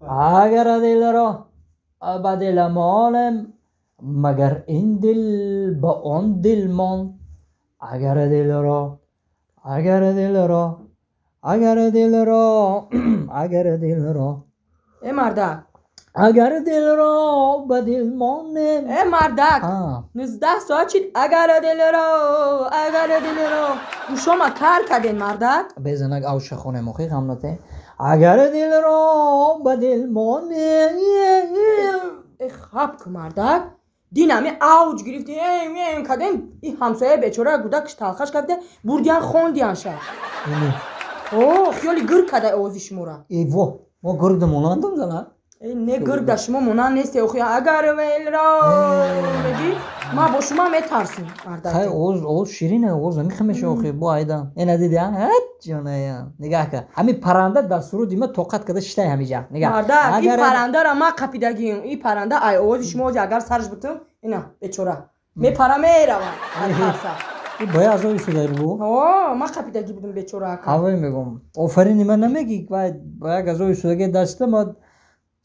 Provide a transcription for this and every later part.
Агар дилро ба дил монем, магар ин дил ба он дил монд. Агар дилро, агар дилро, агар дилро, агар дилро. Э мардак. Агар дилро ба дил монем. Э мардак. 19 соат шид агар дилро, агар дилро. Гӯшома кар карден мардак. Безанак авша хонем охи ғам нате. Агар дилро ба дил монем. Э хаб ку мардак. Дин ами авҷ гирифти, эм кардем, и ҳамсояи бечора гудакш талхаш карда, бурдиян хондиян ша. О, хиёли гирг карда овози шумора. Э во, мо гиргда монандам зана? Э не гиргда шумо монанд несте, охи агар велро меги, ма бо шумо метарсим мардак. Хай овоз, овоз ширин овоз намехамеша охи, бо айда. Ина диди, а? Ҷоная. Нигаҳ кар. Ҳами парранда дар суруди ма тоқат карда шитай ҳамиҷа. Нигаҳ. Мардак, ин паррандара ма қапидагим. Ин парранда ай овози шумо ози агар сарш бутум, ина бечора. Мепара мерава. Тарса. Боя азоби судай бугу? О, ма қапидагӣ будум бечора ака. Ҳавой мегум. Офарини ман намеги, вай ба як азоби судаги даста ма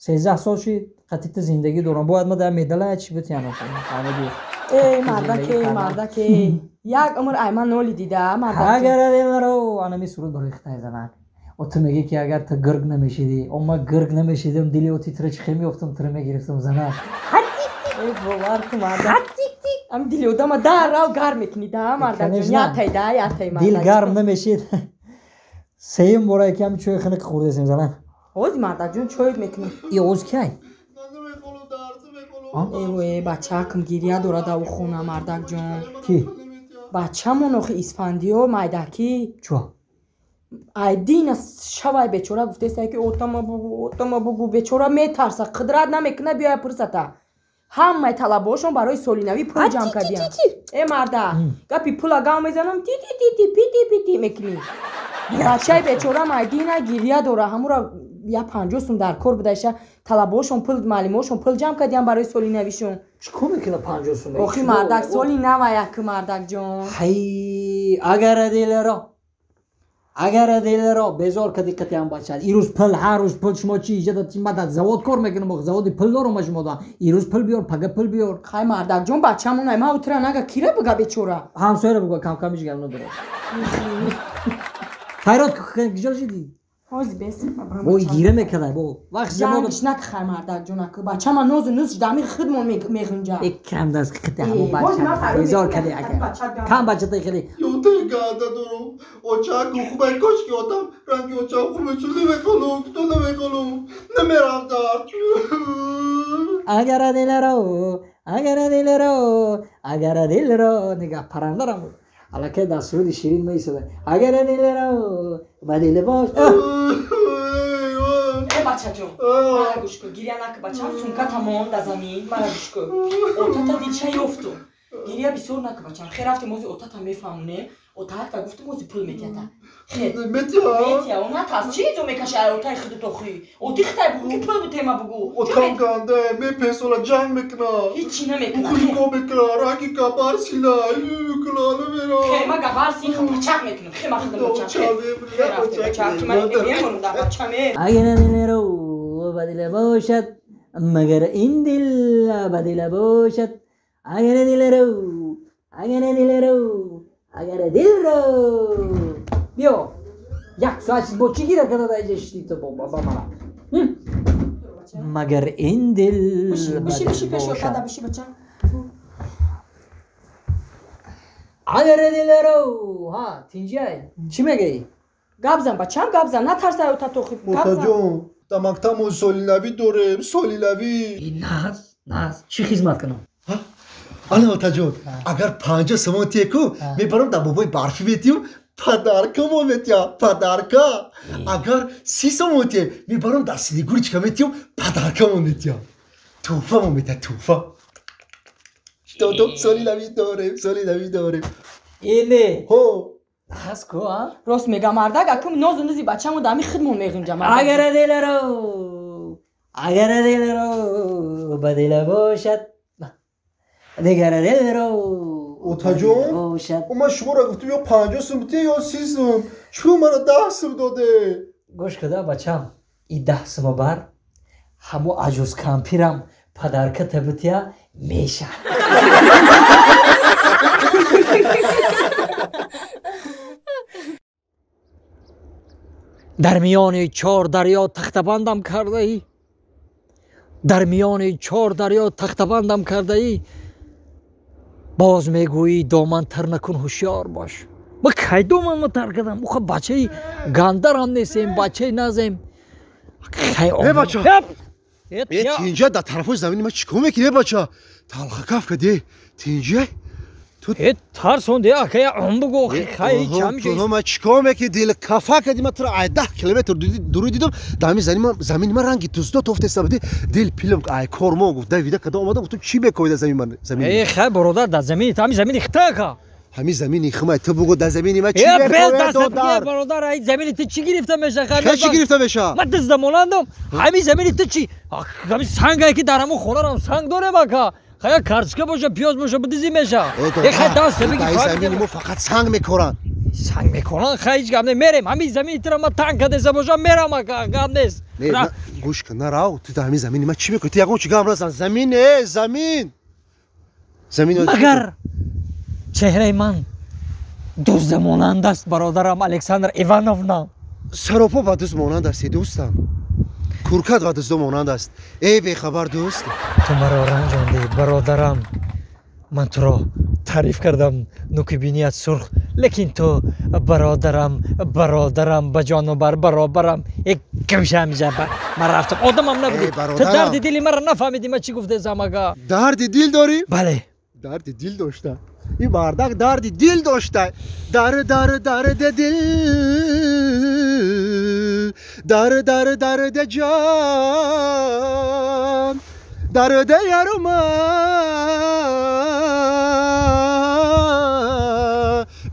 13 сол шид қатита зиндагӣ дорам. Бояд ма дар медала чи битиям охи. Фаҳмидӣ? Эй мардаке, мардаке. Як умр ай ман ноли дида, мардаке. Агар дилро анами суруд барои хитай занак. О ту мегӣ ки агар ту гирг намешидӣ, о ма гирг намешидам, дили оти тира чӣ хел меёфтам, тира мегирифтам занак. Эй бовар ку мардак. Ам дили одама даррав гарм мекунӣ да мардак ҷон. Ятай да, ятай мардак. Дил гарм намешид. Сеюм бора ки ҳами чойи хунук хӯрдесем занак. Ҳози мардак ҷон чой мекунӣ. И оз кай? Э бачакам гиря дорад ав хона мардак ҷон. Ки? Бачамон охи Исфандиё майдакӣ. Чо? Айдина шавай бечора гуфтеста ки отама бугу, отама бугу, бечора метарса, қудрат намекуна биёя пурсата. Ҳамаи талабаҳошон барои соли навӣ пул ҷамъ кардиянд. Э марда, гапи пула гав мезанам, ти ти ти ти пити пити мекунӣ. Бачаи бечора майдина гиря дора, ҳамура я 50 сум дар кор будаиша, талабаҳошон пул, маълимаҳошон пул ҷамъ кардиянд барои соли навишон. Чӣ кор мекунад 50 сум? Охи мардак, соли нава як мардак ҷон. Ҳай, агар дилро, агар дилро безор кардӣ қатъиан бача. Ирӯз пул, ҳар рӯз пул, шумо чӣ иҷода чи мадад завод кор мекунам, охи заводи пул дорам шумо да. Ирӯз пул биёр, пага пул биёр. Хай мардак ҷон, бачамон ай ма утра нага кира буга бечора. Ҳамсояро буга, кам кам ҳеҷ гап надорад. Хайрот куҷо шидӣ? Ҳози бес. Бо гира мекардай, бо вақт замон. Ҷангш нак хай мардак ҷон, аку бачама нозу нуз дами худмон меғунҷа. Э кам даст қити ҳамо бача. Безор кардӣ ака. Кам бачата хеле. Ёте ганда дорум. Очаку хубай кошки отам ранги очам хуб мешуд намехонум, кто намехонум. Намерам дард. Агар дилро, агар дилро, агар дилро, нигаҳ паррандарам. Аллакай дар суруди ширин меисода. Агар дилро ба дил бош. Э бачаҷон, мара гӯш кун, гиря наку бачам, сумката мон да замин, мара гӯш кун. Отата дилша ёфтум. Гиря бисёр наку бачам. Хе рафтем ози отата мефаҳмонем. Отаакта гуфтум ози пул метията. Хе. Метия? Метия, она тас чӣ изо мекаши ай отаи худут охи? Оти хитай бугу ки пул бутема бугу. Отам ганде, мепесола ҷанг мекуна. Ҳичи намекуна. Хулиго мекуна, ранги габар сила, куна намера. Хе, ма габар син ха пачак мекунам. Хе, ма худам бачам. Хе, рафтем бачам, ки ман мемонам дар бачаме. Агар дилро ба дил бошад, магар ин дил ба дил бошад. Агар дилро, агар дилро, агар дилро. Биё. Як соат бо чӣ гира карда дар инҷа шидӣ ту ба мана? Магар ин дил ба Биши, дил биши пеш бошад. отада, биши бачам. Агар дилро, ҳа, тинҷай. Чӣ мегӯӣ? Гап зан бачам, гап зан, натарсай отат охи. Гап зан. Отаҷон, дар мактабмон соли навӣ дорем, соли навӣ. Наз, наз, чӣ хизмат кунам? Ана отаҷон, агар 50 сомон тие ку, мебарам дар бобои барфӣ метиюм, падарка мо метия, падарка. Агар 30 сомон тие, мебарам дар Снегурочка метиюм, падарка мо метия. Тӯҳфа мо метия, тӯҳфа. Додом соли навӣ дорем, соли навӣ дорем. Ине. Ҳо. Ҳаст ку, а? Рост мега мардак, аку нозу нузи бачамон дами худмон меғунҷа мардак. Агар дилро, агар дилро ба дил бошад, дигар дилро Отаҷон? бошад. Ман шуморо гуфтам ё 50 сум бите ё 30 сум. Чӯ мара 10 сум доде? Гӯш куда бачам, и 10 сума бар, Ҳамо аҷуз кампирам падарка табития меша. Дар миёни чор дарё тахтабандам кардаӣ. Дар миёни чор дарё тахтабандам кардаӣ. Боз мегӯӣ доман тар накун, ҳушёр бош. Ма кай доманма тар кардам? Уха бачаи гандарам нестем, бачаи назем. Э бача! Э тинҷа дар тарафҳои замини ма чӣ кор мекунӣ, э бача? Талхакаф кардӣ, тинҷа? Э тарсонди, акая он бугу, хай чам ши. Ма чӣ кор мекунӣ? Дил кафа кардӣ, ма туро ай 10 километр дуруй дидам, дар ҳамин замини ма ранги туздо тофтеста будӣ. Дил пилм ай кор мо гуфт, дай вида када омадам, гуфтам чӣ мекоӣ дар замини ман? Э хай бародар, дар замини ҳамин замини хита ака. Ҳамин замини химай, ту бугу дар замини ма чӣ мекоӣ, додар? Бародар, ай замини ту чӣ гирифта меша? Хай чӣ гирифта меша? Ман дизда монандам. Ҳамин замини ту чӣ? Ҳамин сангае ки дар ҳамон хонаам санг дорем ака. Хая карчка боша, пиёз боша, бидизӣ меша. Э хай даст бигӣ. Дар замини мо фақат санг мекоранд. Санг мекоранд, хай ҳеҷ гап не, мерем. Ҳамин замини туро ман танг кардеса бошам, мерам ака, гап нест. Не, гӯш кун, нарав. Ту дар ҳамин замини ма чӣ мекунӣ? Ту ягон чӣ гап назан. Замин, э, замин. Замин. Магар чеҳраи ман дузда монанд аст, бародарам Александр Ивановна? Саропо ба дузд монанд аст, дӯстам. Куркат ба дуздо монанд аст. Эй бехабар дӯст. Ту маро ранҷондӣ, бародарам. Ман туро таъриф кардам, нуки биният сурх, лекин ту бародарам, бародарам, ба ҷону бар баробарам. Э камша ҳамиҷа ман рафтам, одамам набудӣ. Ту дарди дили маро нафаҳмидӣ, ман чӣ гуфтесам ага? Дарди дил дорӣ? Бале. Дарди дил дошта. Ин мардак дарди дил дошта. Дар дар дарди дил, дар дар дарди ҷон, дарди ярума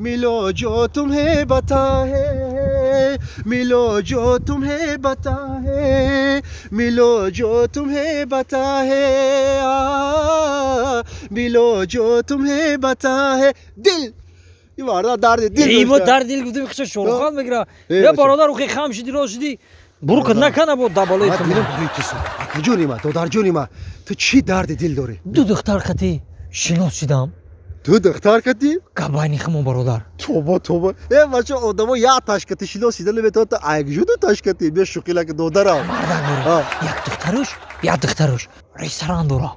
मिलो जो तुम्हें बता है, मिलो जो तुम्हें बता है, मिलो जो तुम्हें बता है, मिलो जो तुम्हें बता है. Дил дарди дил. Ибо дарди дил гуфтем, хиша шорухан мегира. Я бародар, ухи хам шиди, рост шиди. Бурук накана бо дабалои ту. Дилам барои ту сӯхт. Акаҷони ма, додарҷони ма, ту чӣ дарди дил дорӣ? Ду духтар қати шинос шидам. Ду духтар кати? Габайни химо, бародар. Тоба, тоба. Э бача, одамо як ташкати шинос шида наметавонад, айгжу ду ташкати. Бия шӯхилаки додарам. Мардак дора. Як духтаруш ресторан дора.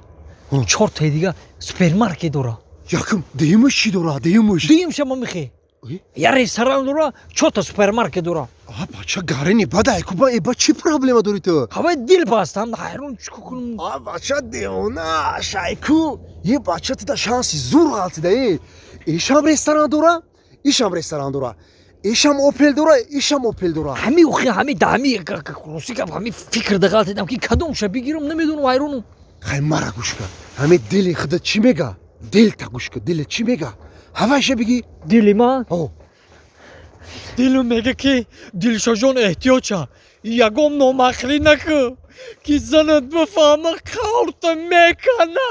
Чортаи дига супермаркет дора. Якм, дуюмуш чӣ дора? Дуюмуш. Дуюмша ма мехе. Я ресторан дора, чорта супермаркет дора. А бача, гарини бада, айку ба, ба чӣ проблема дори ту? Ҳавай дил бастам, ҳайрон чӣ кунам? А бача, девона, шайку. Е бача, ту да шанси зур ғалтида, е. Ишам ресторан дора, ишам ресторан дора. Ишам Опел дора, ишам Опел дора. Ҳами ухи, ҳами да ҳами рости гап, ҳами фикр да ғалтидам ки кадомша бигирам, намедонам, ҳайронам. Хай мара гӯш кун. Ҳами дили худат чӣ мега? Дил та гӯш кун, дилат чӣ мега? Ҳавайша бигӣ. Дили ман? О. Дилум мега ки Дилшоҷон эҳтиёҷа, ягон номахрӣ накун, ки занат бифаҳма қаврта мекана.